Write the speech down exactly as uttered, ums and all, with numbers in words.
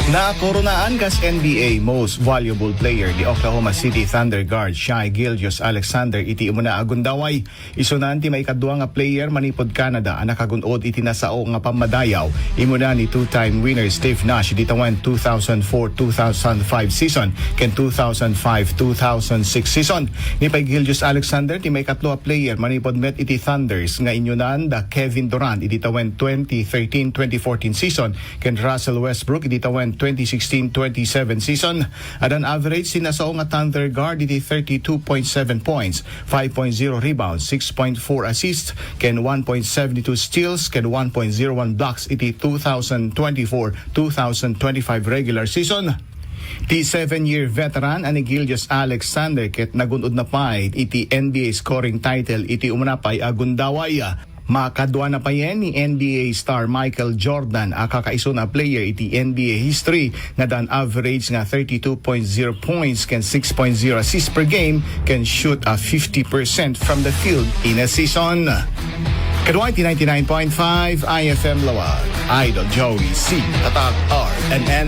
Nakoronaan kas N B A Most Valuable Player ti Oklahoma City Thunder guard Shai Gilgeous-Alexander iti umuna a gundaway. Isunan ti maikadua nga player manipud Canada a nakagun-od iti nasao nga pammadayaw, imuna ni two-time winner Steve Nash iti tawen two thousand four two thousand five season ken two thousand five two thousand six season. Ni pay Gilgeous-Alexander ti maikatlo a player manipud met iti Thunders nga inyunan da Kevin Durant iti tawen twenty thirteen twenty fourteen season ken Russell Westbrook iti tawen twenty sixteen twenty seven season. Adan average ti nasao nga Thunder guard iti thirty-two point seven points, five point zero rebounds, six point four assists, ken one point seven two steals, ken one point zero one blocks iti two thousand twenty-four two thousand twenty-five regular season. Ti seven-year veteran a ni Gilgeous-Alexander ket nagun-od na pay iti N B A scoring title iti umuna pay a gundaway. Makadua na payen ni N B A star Michael Jordan a kakaisuna a player iti N B A history nga adan average nga thirty-two point zero points ken six point zero assists per game, can shoot a fifty percent from the field in a season. Kadua iti ninety-nine point five I F M Laoag, Idol Joey C. Tatak R N N.